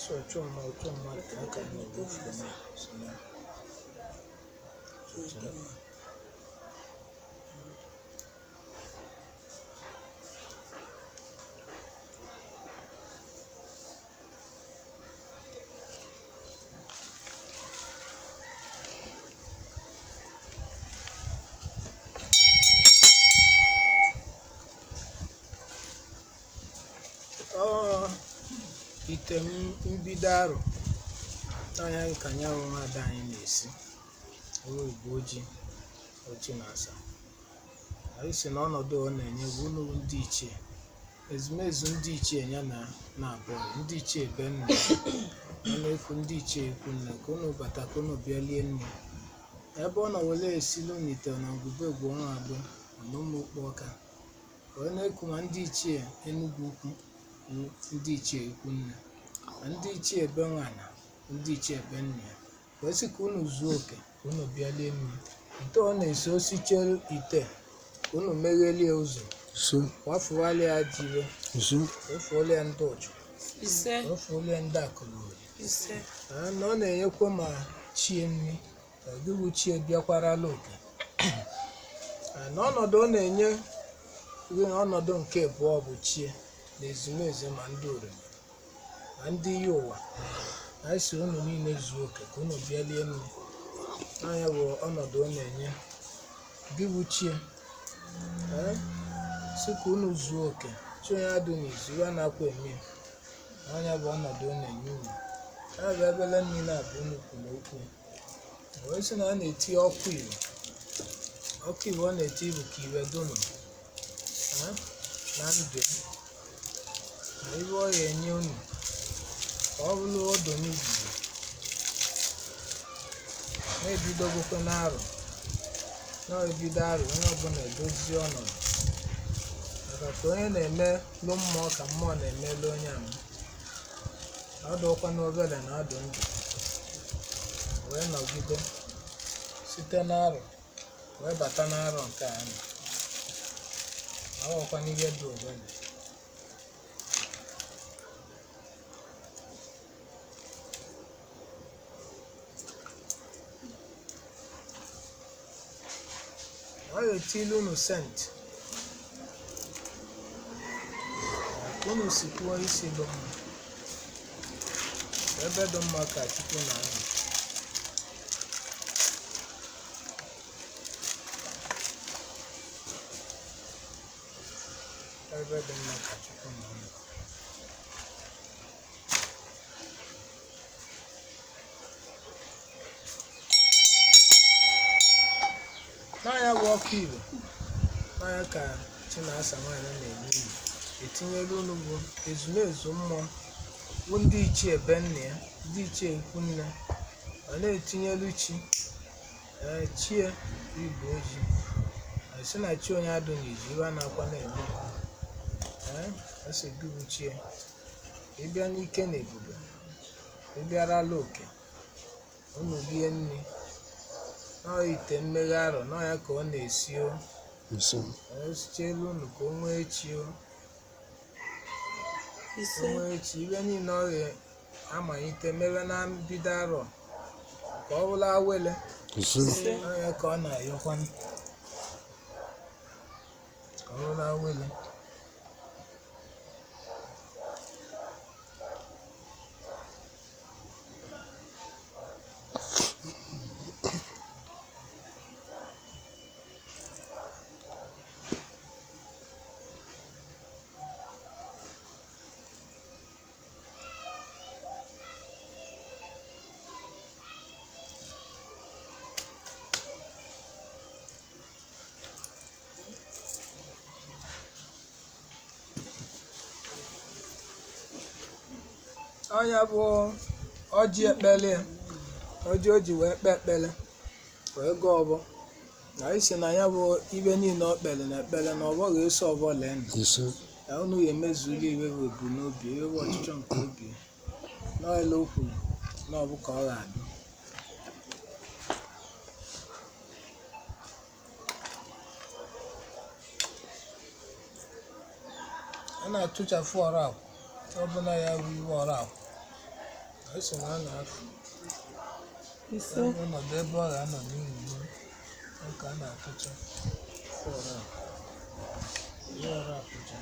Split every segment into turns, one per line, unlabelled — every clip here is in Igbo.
Sị ọchụ mmụọ ọchụ mmadụ ya ka anyị na-efu na so na Ọ ite mbido arụ anya ka nya bụ nwaada anyị na-esi ewu igbo ojii ochi na asa. Anyị si na ọnọdụ ọ na-enye bụ unu ndị ichie, ezumezu ndị ichie ya na na-abụ ndị ichie be nna ya na-ekwu ndị ichie ikwu nne ka unu bata ka unu bịa lie nne ebe ọ nọ wele esilu n'ite na ngwube egwu ọnwa agbụ na ụmụ okpu ọka wee na-ekwu ma ndị ichie Enugwu ukwu, ndị ichie ikwu nne, ma ndị ichie be nwana, ndị ichie be nna ya, wee sị ka unu zuo oke ka unu bịa lie nne. Ite ọ na-esi osichere ite ka unu meghelie ụzọ,
Ise.
kwafuwalịa jiwe,
Ise.
wefuolia ndị ụchụ,
Ise.
wefuolia ndị akụlụri.
Ise.
Na ọ na-enyekwa ma chie nri gịbụ chie bịakwarala oke. Na ọnọdụ ọ na-enye gị ọnọdụ nke abụọ bụ chie na ezumezu ma ndị oriri ma ndị iyi ụwa. Anyị si unu niile zuo oke ka unu bịa lie nri. Anya bụ ọnọdụ ọ na-enye gị bụ chie. Ee, si ka unu zuo oke, chi onye adụ n'izu ya na-akwa eme ya. Anya bụ ọnọdụ ọ na-enye unu. Ya bụ ebele nri na-abụ unu kwuru okwu wee sị na a na-eti ọkụ iwe. Ọkụ iwe ọ na-eti bụ ka iwe dunu na ndụ ya na iwe ọ ga-enye unu ka ọ bụrụ odo n'ibibi na-ebidogokwe n'arụ na-ebido arụ onye ọbụla edozie ọnọdụ maka ka onye na-emelụ mmụọ ka mmụọ na-emelụ onye ahụ. Ọ dụkwa n'obere na ọdụ ndụ wee nọgide site n'arụ wee bata n'arọ nke a anyị na ọ bụkwa n'ihe dị obere. Ọ ga-etili unu sent ka unu si kwuo isi dị mma, ebe dị mma ka Chukwu na-anọ. Ebe dị mma ka Chukwu na-anọ. N'anya bụ ọkụ igbo, n'anya ka Chinasa nwaanyị na-enye unu etinyela unu bụ ezumezu mmụọ bụ ndị ichie be nna ya, ndị ichie ikwu nne, ọ na-etinyelu chi ee chie igwe ojii. A sị na chi onye adụ n'izu iwe a na-akwa na-eme. Ee, a sị gị bụ chie, ị bịa n'ike na ebube, ị bịarala oke, unu rie nri nọọ ite mmeghe arọ nọọ ya ka ọ na-esi o.
Ise.
Esichelu unu ka o nwee chi o.
Ise.
O nwee chi ibe niile ọ ga-amalite mewe na mbido arọ ka ọ bụla awele.
Ise.
Ise.
Nọọ ya ka ọ na-ayọkwa ka ọ bụla awele. Ọnya bụ ọjị ekpele ya, ọjị o ji wee kpee ekpele wee gọọ ọbọ na isi na ya bụ ibe niile ọ kpere na ekpere na ọbọ ga-eso ọbọ lee nụ
Ise.
na unu ya emezuru iwe bụ ebumnobi iwe bụ ọchịchọ nke obi n'ọla o kwuru na ọ bụ ka ọ ga-adị. A na-atụchafụ ọrụ akwụ ọbụla ya bụ iwe ọrụ akwụ Anyị sị na a na-akụ
Ise.
ọnọdụ ebe ọ ga-anọ n'ihu ka a na-atụcha ọra ihe ọra apụcha.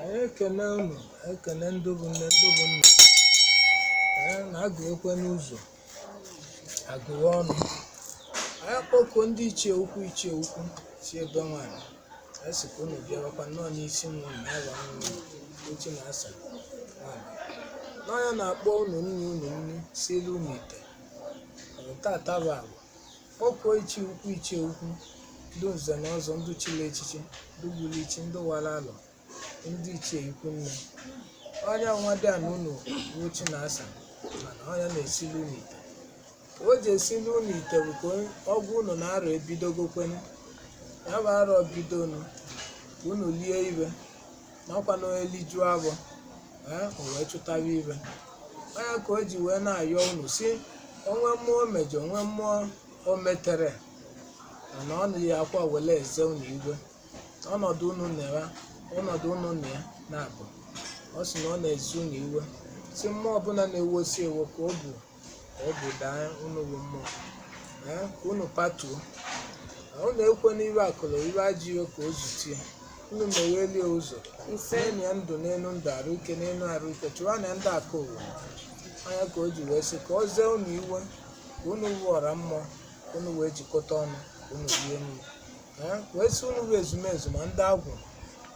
Anyị ekene unu, ekene ndị bụ nne, ndị bụ nna. Anyị na-agụ ekwe n'ụzọ agụwa ọnụ. Anyị kpọkuo ndị ichie ukwu, ichie ukwu si ebe nwaanyị. Anyị sị ka unu bịawakwa nnọọ n'isi nwa unu na-aghọ nwa uche na asa nwaanyị. N'ọnya na-akpọ unu nni, unu nni sielu unu ite. Tata bụ agwa. Kpọkuo ichie ukwu, ichie ukwu, ndị nze na ọzọ, ndị chiri echichi, ndị gburu ichi, ndị wara alọ, ndị ichie ikwu nne. Ọnya nwa dị a na unu bụ chi na asa, mana ọnya na-esili unu ite. O ji esili unu ite bụ ka ọgwụ unu na-arọ ebidogokwenu. Ya bụ arọ bidonu ka unu lie ibe nakwa na onye lijuo abọ, ee, o wee chụtaba ibe. Ọnya ka o ji wee na-ayọ unu si onwe mmụọ o mejọ, onwe mmụọ o metere, mana ọ na ya akwa wele eze unu igwe ọnọdụ unu na ya, ọnọdụ unu na ya na-abụ. Ọ sị na ọ na-ezi unu iwe, si mmụọ ọbụla na-ewosi ewo ka o bu ka ọ bụ daa unu bụ mmụọ, ee, ka unu patuo. Na unu ekwe n'iwe akụrụ iwe ajọ iwe ka o zutie unu, meghelie ụzọ.
Ise.
Nye ya ndụ n'elu ndụ, arụ ike n'elu arụ ike, chụwa na ndị akụ ụwa anya ka o ji wee sị ka ọ zee unu iwe, ka unu wụ ọra mmụọ, ka unu wee jikọta ọnụ, ka unu rie nri. Ee, wee sị unu bụ ezumezu, ma ndị agwụ,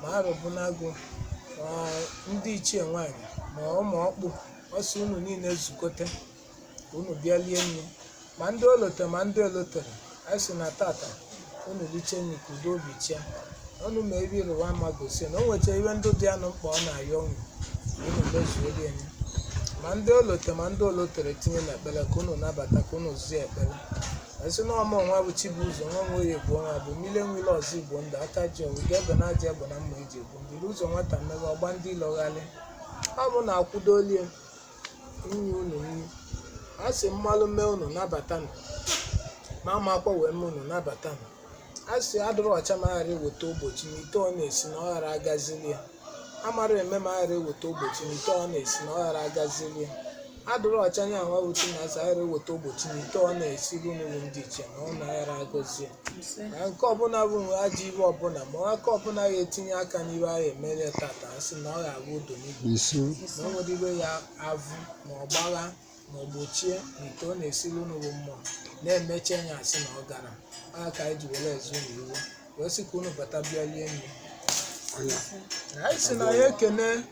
ma arụbụnagụ, ma ndị ichie nwaanyị, ma ụmụ ọkpụ, ọ sị unu niile zukọta ka unu bịa lie nri, ma ndị olote ma ndị olotere. Anyị sị na tata unu liche nri ka udo obi chia unu, ma ebe ịrụwa ama gosi na o nwecha iwe ndụ dị anụ mkpa ọ na-ayọ unu ka unu mezuolie ya, ma ndị olote ma ndị olotere, tinye n'ekpere ka unu nabata, ka unu zie ekpere. Esi na ọma nwa bụ Chibuzo nwa nwe egbu nwa bụ mmiri enwile ọzọ igbo ndụ aka ji owu ga ebe na aja egbe na mma eji egbu mbiri ụzọ nwata mmeghe ọgba ndị ịlọgharị. Ọ bụ na akwụdolie nyi unu nyi, a sị mmalụ mee unu nabatanụ, ma amakwa wee mee unu nabatanụ. A sị adịrọ ọcha ma ghara eweta ogbochi na ite ọ na-esi na ọ ghara agazili ya. Amara eme ma ghara eweta ogbochi na ite ọ na-esi na ọ ghara agazili ya. Adịrọ ọcha nya nwa bụ Chinasa ghara eweta ogbochi na ite ọ na-esiri unu bụ ndị iche na ọ na-aghara agọzi ya.
Ise.
Na nke ọbụla bụ nwe ajọ iwe ọbụla ma aka ọbụla ya etinye aka n'iwe ahụ emere tata, a sị na ọ ga-abụ odo n'igwe.
Ise.
Na o nwere iwe ya avụ ma ọ gbagha ma ọ gbochie na ite ọ na-esiri unu bụ mmụọ na-emechi anya, asị na ọ gara aka ka anyị ji were ezi unu iwe wee sị ka unu bata bịa lie nri. Anyị sị na ya ekene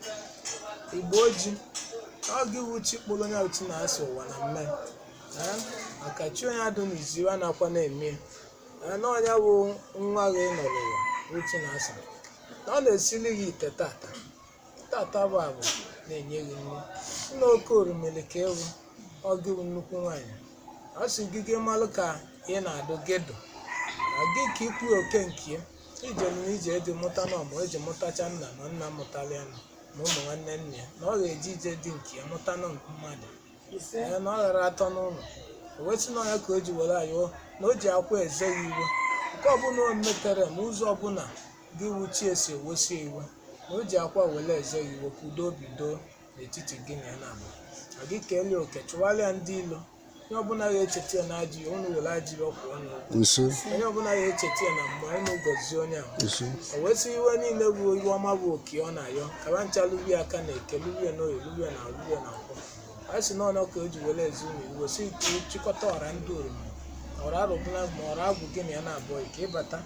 igbo oji ọ gị wu chi kpụrụ onye ahụ chi na-asị ụwa na mme. Ee, maka chi onye adụ n'izu iwe nakwa na-eme. Ee, na ọnya bụ nwa gị nọ n'ụwa bụ chi na-asị na ọ na-esili gị ite tata tata bụ abụ na-enye gị nri. Nna oke orumili ka ewu ọ gị bụ nnukwu nwaanyị, ọ sị gị gị malụ ka ị na-adụ gị dụ na gị ka ikwu oke nke ya ije na ije dị mụta na ọmụ eji mụtacha nna ma nna mụtara ya na ụmụ nwanne nna ya na ọ ga-eji ije dị nke ya mụta na mmadụ.
Ise.
Ee, na ọ ghara atọ n'ụlọ o wee sị na ya ka o ji were ayọ na o ji akwa eze ya iwe nke ọbụla o metere ma ụzọ ọbụla gị wuchie si ewosie iwe. Na o ji akwa wele eze ya iwe ka udo bido n'etiti gị na ya na-abụ. Na gị kelee oke chụwalịa ndị ilo. Onye ọbụla ga-echeta ya na ajọ ihe, unu were ajọ ihe kwụọ n'ụgwọ.
Ise.
Onye ọbụla ga-echeta ya na mgbe unu gọzie onye ahụ.
Ise.
O wee sị iwe niile bụ iwe ọma bụ oke ọ na-ayọ kaba ncha lụbie aka na eke, lụbie na oye, lụbie na lụbie na nkwọ. A sị na ọnọ ka o ji were ezi unu iwe si ka chịkọta ọra ndị oroma, ọra arụbụla ma ọra agwụ gị na ya na-abụọ ka ịbata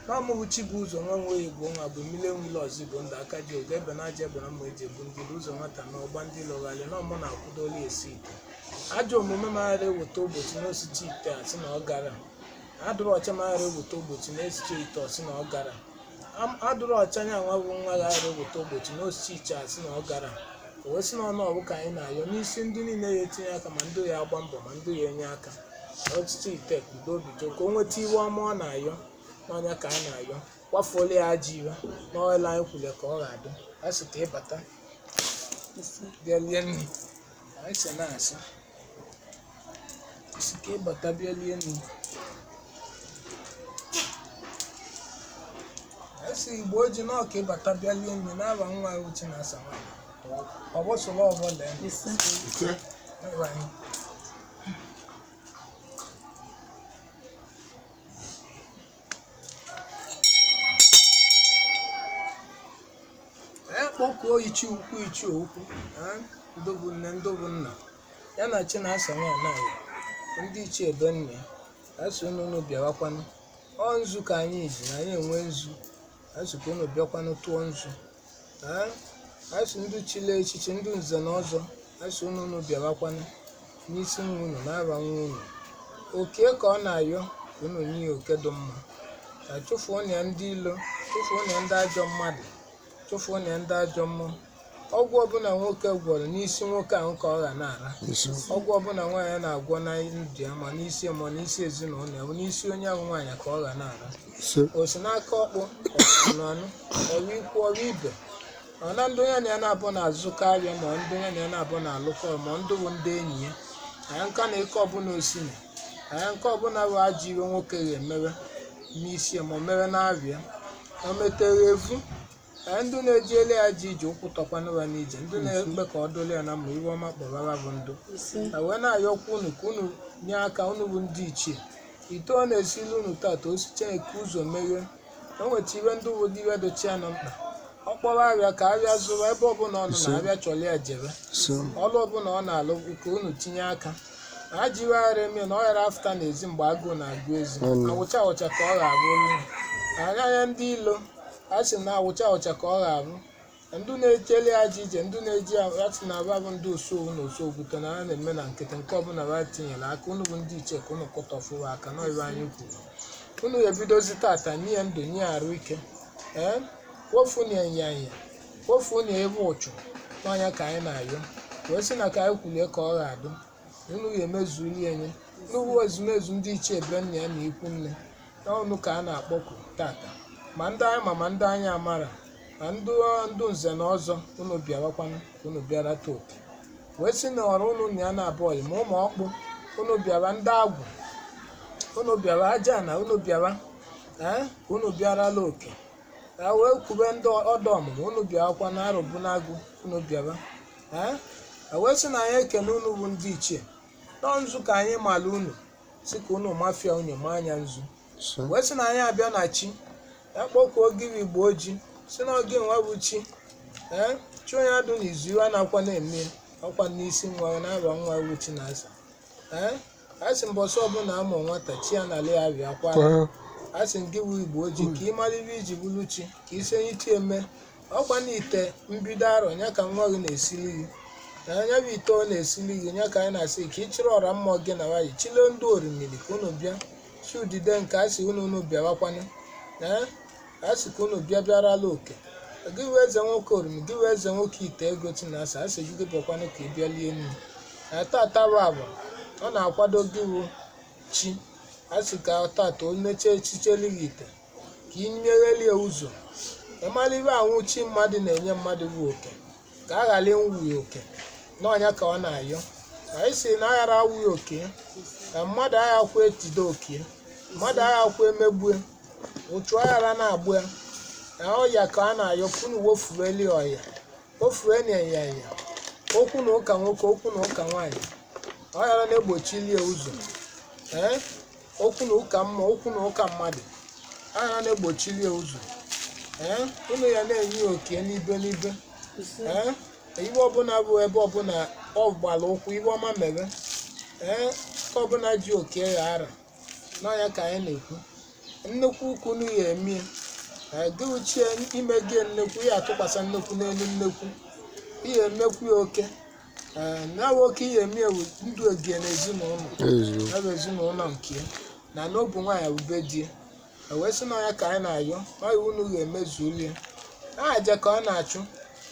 n'ọmụwụ chi bụ ụzọ nwa nwe igbo nwa bụ mmiri enwile ọzọ igbo ndụ aka ji oge ebe na aja egbe na mma eji egbu ndị ilo, ụzọ nwata na ọgba ndị lọgharị na ọmụ na-akwụdoli esi ite. Ajọ omume maghara eweta ụbọchị n'osichi ite a sị na ọ gara. Adụrụ ọcha maghara eweta ụbọchị na-esichi ite ọ sị na ọ gara. Adụrụ ọcha nya nwa bụ nwa ghara eweta ụbọchị n'osichi iche a sị na ọ gara. O wee sị na ọnụ ọbụ ka anyị na-ayọ n'isi ndị niile ya etinye aka, ma ndị ya agba mbọ ma ndị ya enye aka ọtụtụ ite udo bido ka o nweta iwe ọma ọ na-ayọ n'ọnya ka a na-ayọ kwafuola ya ajọ iwe n'ọla anyị kwule ka ọ ga-adị. A sị ka ịbata
Ise.
bịa lie nri. Anyị sị na-asị sị ka ịbata bịa lie nri. Anyị sị igbo oji na ọka ịbata bịa lie nri n'aba nwa ya uche na asa nwaanyị ọ bụsụla ọbụla ya.
Ise.
Ise.
N'ebe anyị. Anyị kpọkuo ichie ukwu, ichie ukwu, ndị bụ nne, ndị bụ nna ya na chi na-asa nwaanyị anyị, ndị ichie ebe nna ya asị unu unu bịawakwanụ. Ọ nzu ka anyị ji na anyị enwe nzu, asị ka unu bịakwanụ tụọ nzu. Asị ndị chile echichi, ndị nze na ọzọ, asị unu unu bịawakwanụ n'isi nwa unu na-aba nwa unu oke ka ọ na-ayọ ka unu nye ya oke dị mma. Na chụfuo ya ndị ilo, chụfuo ya ndị ajọ mmadụ, chụfuo ya ndị ajọ mmụọ. Ọgwụ ọbụla nwoke gwọrọ n'isi nwoke ahụ ka ọ ga na-ara.
Ise.
Ọgwụ ọbụla nwaanyị na-agwọ na ndụ ya, ma n'isi ya ma n'isi ezinụlọ ya, n'isi onye ahụ nwaanyị ka ọ ga na-ara.
Ise.
O si n'aka ọkpụ ọnụ anụ ọrụ ikwu ọrụ ibe ọ na ndị onye na ya na-abụ na-azụkọ ahịa, ma ndị onye na ya na-abụ na-alụkọ, ma ndị bụ ndị enyi ya. Anya nka na ike ọbụla osi na anya nke ọbụla bụ ajọ iwe nwoke ga-emewe n'isi ya ma o mewe na-abịa o metere evu. Anya ndị na-eji ele ya ji ije ụkwụ tọkwanụwa n'ije, ndị na-ekpe ka ọ dụla ya na mma iwe ọma kpọbara bụ ndụ.
Ise.
Na wee na-ayọkwa unu ka unu nye aka, unu bụ ndị ichie ite ọ na-esili unu tata osicha eke ụzọ meghee o nweta iwe ndị bụ iwe dochie nọ mkpa. Ọ kpọrọ arịa ka arịa zụrụ ebe ọbụla ọ nọ na arịa chọrọ ya jebe.
Ise.
Ọrụ ọbụla ọ na-alụ ka unu tinye aka ajọ iwe ghara eme na ọ ghara afụta n'ezi mgbe agụụ na-agụ ezi.
Amen.
Awụcha awụcha ka ọ ga-abụ olu anya anya ndị ilo a sị na awụcha awụcha ka ọ ga-abụ. Ndị na-echeli aja ije, ndị na-eji asị na aba bụ ndị osuowu na osuokwute na ha na-eme na nkịtị nke ọbụla ba tinyere aka. Unu bụ ndị ichie ka unu kụtọfụwa aka n'ọiwe anyị kwuru. Unu ga-ebidozi tata nye ya ndụ, nye ya arụ ike, ee wofu na ịnyanya, wofu na ebe ụchụ n'ọnya ka anyị na-ayọ wee sị na ka anyị kwulie ka ọ ga-adụ. Unu ga-emezuli enye nnukwu ezumezu ndị ichie ebe nna ya na ikwu nne n'ọnụ ka a na-akpọku tata, ma ndị anyị ma ma ndị anyị amara ma ndị ndụ nze na ọzọ. Unu bịawakwanụ ka unu bịarata oke wee sị na ọrụ unu na ya na-abụghị ma ụmụ ọkpụ unu bịara, ndị agwụ unu bịara, aja na unu bịara, ee ka unu bịarala oke ka wee kwube ndị ọdọ ọmụmụ unu bịarakwa na arụbụnagụ unu bịara, ee a wee sị na anyị ekene unu bụ ndị ichie nọ nzu ka anyị mara unu si ka unu mafia unu ma anya nzu.
Ise.
Wee sị na anyị abịa na chi ya kpọkuo gịrị igbo ojii si na oge nwa bụ chi, ee chi onye adụ na izu iwe na-akwa na-eme ọkwa n'isi nwa na-aba nwa bụ chi na-asa. Ee a sị mbọsị ọbụla amụ nwata chi ya na ya bịa kwa.
Kwa.
A sị gị bụ igbo ojii ka ị mara ibe iji bụrụ chi ka isi ite eme ọkwa na ite mbido arọ ya ka nwa gị na-esili gị na anya bụ ite ọ na-esili gị ya ka anyị na-asị ka ị chịrị ọra mmụọ gị na nwanyị chile ndị orimiri ka unu bịa chi udide nke a sị unu unu bịawakwanụ. Ee a sị ka unu bịa bịarala oke gị wee eze nwoke orimi gị wee eze nwoke ite ego chinasa a sị gị bịakwanụ ka ị bịa lie nri na tata bụ abụ ọ na-akwado gị wụ chi. A sị ka tata o mechie echicheli gị ite ka ị nyeghelie ụzọ ịmara ibe anwụ chi mmadụ na-enye mmadụ bụ oke ka a ghara ịnwụ ya oke n'ọnya ka ọ na-ayọ. Anyị si na aghara awụ ya oke ka mmadụ aghakwa etide oke, mmadụ aghakwa emegbue ụchụ aghara na-agbụ ya. Na ọya ka a na-ayọ ka unu wofueli ọya, wofue na ịnyanya, okwu na ụka nwoke, okwu na ụka nwaanyị, ọ ghara na-egbochili ya ụzọ. Ee, okwu na ụka mmụọ, okwu na ụka mmadụ, ọ ghara na-egbochili ya ụzọ. Ee, unu ya na-enye ya oke n'ibe n'ibe.
Ise.
Ee, iwe ọbụla bụ ebe ọbụla ọ gbara ụkwụ, iwe ọma mere. Ee, nke ọbụla ji oke ya ara n'ọnya ka anyị na-ekwu nnukwu ukwu unu ya emie. Ee, gị uchie ime gị nnekwu ya atụkwasị nnekwu n'elu nnekwu, ihe emekwu ya oke. Ee, na oke ihe eme ewu ndụ ogie na ezinụlọ.
Eziokwu.
Ya bụ ezinụlọ nke ya na n'obu nwaanyị bube di ya. E wee sị n'ọnya ka anyị na-ayọ ọya unu ga-emezulie aja ka ọ na-achụ,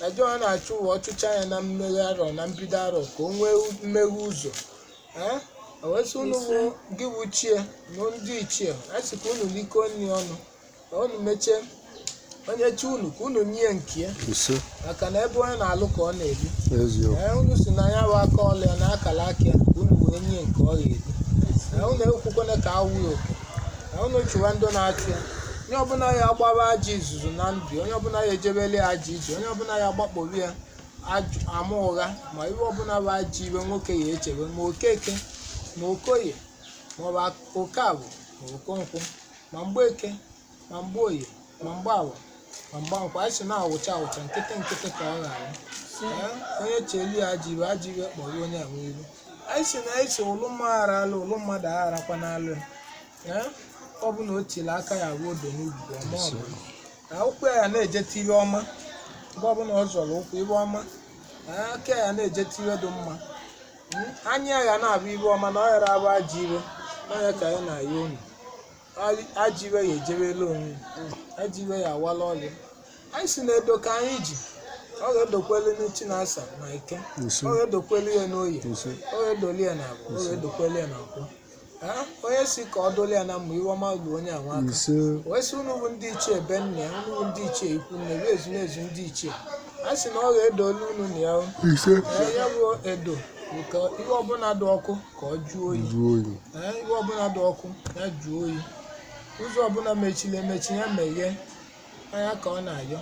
aja ọ na-achụ wụ ọchụcha ya na mmeghe arọ na mbido arọ ka o nwee mmeghe ụzọ. Ee, e wee sị unu bụ gị bụ chie na ndị ichie a sị ka unu likọọ nri ọnụ ka unu mechie onye chi unu ka unu nye nke ya.
Ise.
Maka na ebe onye na-alụ ka ọ na-ebi.
Eziokwu.
Ee, unu si na ya bụ aka ọlụ ya na akala aka ya ka unu wee nye nke ọ ga-ebi. Ee, unu ekwukwana ka awụ ya oke. Ee, unu chụwa ndị na-achụ ya, onye ọbụla ya agbaba ajọ izuzu na ndụ, onye ọbụla ya ejebeli ya ajọ ije, onye ọbụla ya agbakpọrọ ya ajọ ama ụgha, ma iwe ọbụla bụ ajọ iwe nwoke ya echebe, ma okeke, ma okoye, ma ọ bụ okabụ, ma okonkwụ, ma mgbeke, ma mgbeoye, ma mgbaawọ, ma mgbankwụ, anyị si na-awụcha awụcha nkịtị nkịtị ka ọ ga-awụ. Ee, onye chelu ya ajọ iwe, ajọ iwe kpọrọ onye a nwe iwe. Anyị si na anyị si ụlụ mma aghara alụ, ụlụ mmadụ agharakwa n'alụ ya. Ee, ọ bụ na o tiri aka ya ruo odo n'ubi ọma ọma na ụkwụ ya na-ejete iwe ọma, mgbe ọbụla ọ zọrọ ụkwụ iwe ọma na aka ya na-ejete iwe dị mma. Anya ya na-abụ iwe ọma na ọ ghara abụ ajọ iwe n'ọnya ka anyị na-ayọ unu. Ajọ iwe ya ejebela onwe ya, ajọ iwe ya awala ọlị. Anyị si na edo ka anyị ji ọ ga-edokwelu n'uchi na asa na eke.
Ise.
Ọ ga-edokwelu ya n'oye.
Ise.
Ọ ga-edoli ya na abụ, ọ ga-edokwelu ya na nkwụ. Ee, onye si ka ọ doli ya na mma, iwe ọma lu onye anwa aka.
Ise.
Wee sị unu bụ ndị ichie be nna ya, unu bụ ndị ichie ikwu nne bụ ezumezu ndị ichie, a sị na ọ ga-edolu unu na ya o.
Ise.
Ee, ya bụ edo nke ihe ọbụla dị ọkụ ka ọ jụọ oyi.
Jụọ oyi.
Ee, ihe ọbụla dị ọkụ ya jụọ oyi, ụzọ ọbụla mechiri emechi ya meghee anya ka ọ na-ayọ.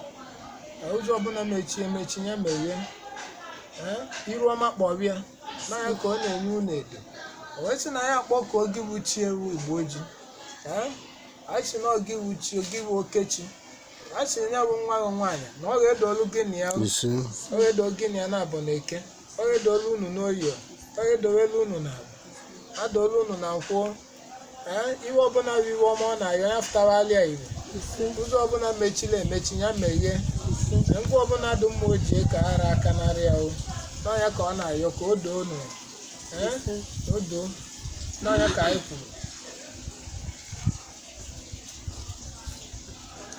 Ee, ụzọ ọbụla mechi emechi ya meghee. Ee, iru ọma kpọrọ ya n'anya ka ọ na-enye unu edo. O wee sị na ya akpọkuo gị bụ chi ewu igbo ji. Ee, anyị sị na ọ gị bụ chi, gị bụ okechi, a sị na ya bụ nwa gị nwaanyị na ọ ga-edolu gị na ya.
Ise.
Ọ ga-edo gị na ya na-abụ na eke, ọ ga-edolu unu n'oyi, ọ ga-edowelu unu na abụ, adolu unu na nkwụ. Ee, iwe ọbụla bụ iwe ọma ọ na-ayọ ya fụtawalịa iwe.
Ise.
Ụzọ ọbụla mechiri emechi ya meghee.
Ise.
Ee, ngwa ọbụla dị mma o ji ka ara aka narị ya o n'ọnya ka ọ na-ayọ ka o doo unu. Ee,
Ise.
o doo n'ọnya ka anyị kwuru.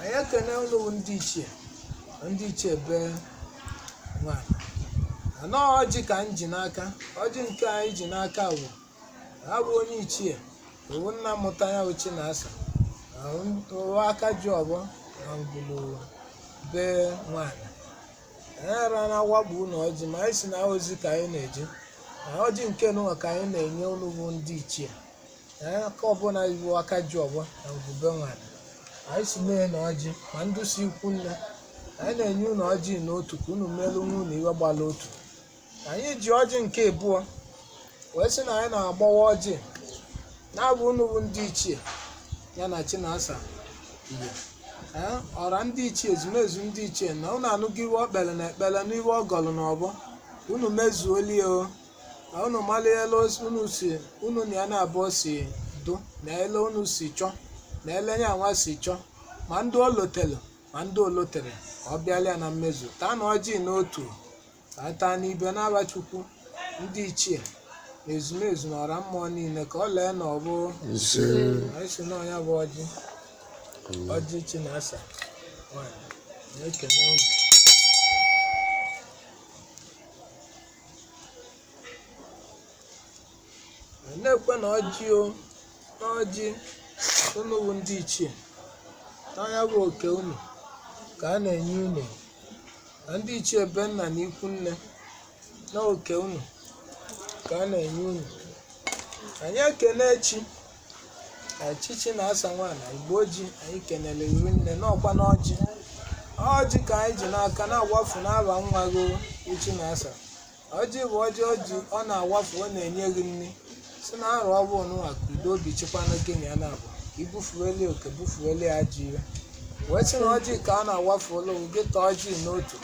Anyị ekene unu bụ ndị ichie, ndị ichie be nwaanyị anọ. Ọjị ka anyị ji n'aka, ọjị nke anyị ji n'aka bụ ha bụ onye ichie owu nna mụta ya ochi na asa ụwa aka ji ọbọ na ngwulu be nwaanyị. Anyị ara na awakpo unu ọjị, ma anyị si na ozi ka anyị na-eji na ọjị nke nụnwa ka anyị na-enye unu bụ ndị ichie. Ee, aka ọbụla iwu aka ji ọbọ na ngwube nwaanyị, anyị si na na ọjị ma ndị si ikwu nne, anyị na-enye unu ọjị n'otu ka unu meelu nwa unu iwe gbala otu. Anyị ji ọjị nke abụọ wee sị na anyị na-agbawa ọjị na-abụ unu bụ ndị ichie ya na Chinasa ihe. Ee, ọra ndị ichie, ezumezu ndị ichie, na unu anụgo iwe ọ kpere na ekpere na iwe ọ gọrọ na ọbọ, unu mezuoli ya o, na unu maliela unu si unu na ya na-abụọ si dụ na ele unu si chọọ na ele ya nwa si chọọ, ma ndị o lotelu ma ndị o lotere, ka ọ bịala ya na mmezu. Taa na ọjị n'otu ka taa n'ibe n'aba Chukwu ndị ichie na ezumezu na ọra mmụọ niile ka ọ lee na ọ bụ.
Ise.
Anyị si na ọnya bụ ọjị, ọjị Chinasa nwanyị na-ekene unu. Na-ekwe na ọjị o na ọjị unu bụ ndị ichie n'anya bụ oke unu ka a na-enye unu na ndị ichie be nna na ikwu nne na oke unu ka a na-enye unu. Anyị ekene chi echichi na asa nwaanyị igbo ji, anyị kenere iwu nne n'ọkwa n'ọjị. Ọjị ka anyị ji n'aka na-agwafu n'aba nwa gị Chinasa. Ọjị bụ ọjị, ọjị ọ na-awafu, ọ na-enye gị nri, si na arụ ọbụ nwa ka udo obi chịkwanụ gị na ya na-abụ ka ibufueli oke bufueli ajọ iwe, wee sị na ọjị ka a na-awafu ụlọ gị, taa ọjị n'otu,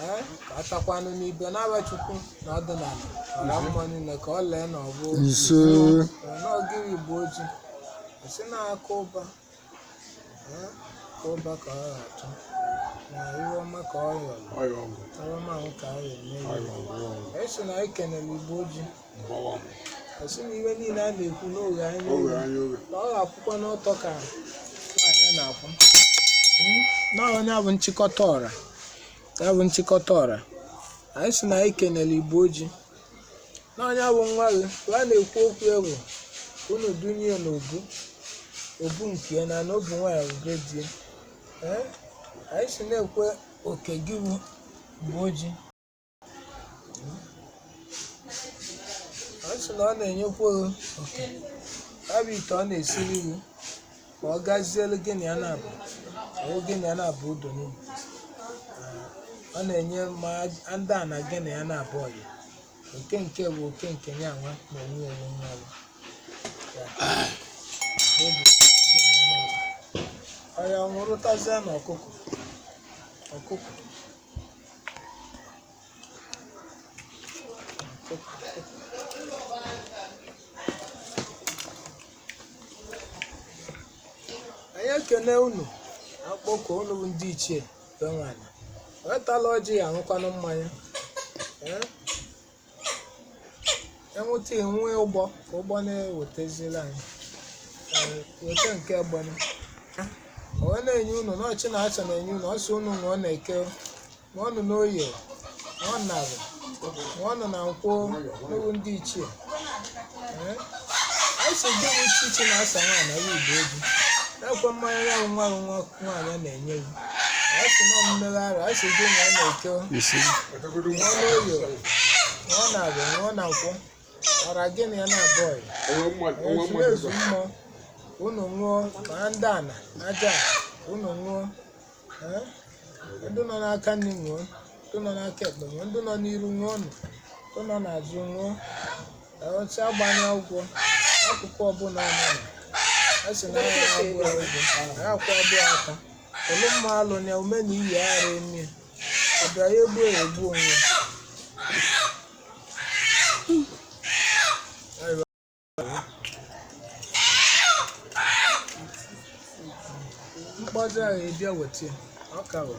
ee, ka a takwanụ n'ibe n'aba Chukwu na ọdịnala ọra mmụọ niile ka ọ lee na ọ bụ
Ise.
n'ogiri Igbo oji si na-aka ụba, ee, ka ụba ka ọ ga-atụ na iwe ọma ka ọ yọrọ iwe ọma ahụ ka ọ ga-eme ya. Esi na anyị kenere Igbo oji, esi na iwe niile a na-ekwu n'oge anyị niile na ọ ga-akwụkwa n'ọtọ ka nwaanyị a na-akwụ. Na onye bụ nchịkọta ọra, ya bụ nchịkọta ọra. Anyị sị na anyị kenere Igbo oji na onye bụ nwa gị a na-ekwu okwu egwu unu dunye n'obu obu nke ya na obu nwaanyị ube di ya. Ee, anyị si na-ekwe oke gị bụ Igbo oji. Anyị sị na ọ na-enyekwa gị oke ya bụ ite ọ na-esiri gị ka ọ gazielu gị na ya na-abụ ọwụ gị na ya na-abụ udo n'ugwu. Ọ na-enye ma ndị a na gị na ya na-abụ ọyị oke nke bụ oke nke ya nwa na onwe onwe nwa bụ ya. Obi gị na ya na-abụ. Ọya nwụrụtazie na ọkụkọ ọkụkọ ọkụkọ. Anyị ekene unu, akpọkọ unu bụ ndị ichie be nwaanyị wetala ọjị ya aṅụkwanụ mmanya. Ee, enweta enwe ụgbọ ka ụgbọ na-ewetazila anyị. Ee, weta nke gbana ọ na-enye unu n'ọchị na acha na-enye unu ọsọ unu ṅụọ na eke, ṅụọnụ n'oye, ṅụọ na abụ, ṅụọnụ na nkwụ n'ugwu ndị ichie. Ee, anyị si gị bụ chichi na-asa nwaanyị ya Igbo oji na-ekwe mmanya ya bụ nwa gị nwaanyị na-enye gị. Anyị sị na mmeghe arụ, anyị sị gị ṅụọ na eke,
Ise.
ṅụọ n'oye, ṅụọ na abụ, ṅụọ na nkwụ, ọra gị na ya na-abụ ọyị ezumezu mmụọ unu ṅụọ, ma ndị ana aja ana, unu ṅụọ. Ee, ndị nọ n'aka nri ṅụọ, ndị nọ n'aka ekpe ṅụọ, ndị nọ n'iru ṅụọ nụ, ndị nọ n'azụ ṅụọ. Otu agbanye ụgwọ akụkụ ọbụla ọ nọ na a sị na ya abụọ ụgwọ akwụ abụọ aka olu mma alụ na ume na iyi ara emi ọbịa ya egbu ya egbu onwe ya. Mkpọzi ahụ ebịa weta ya, ọ ka bụ.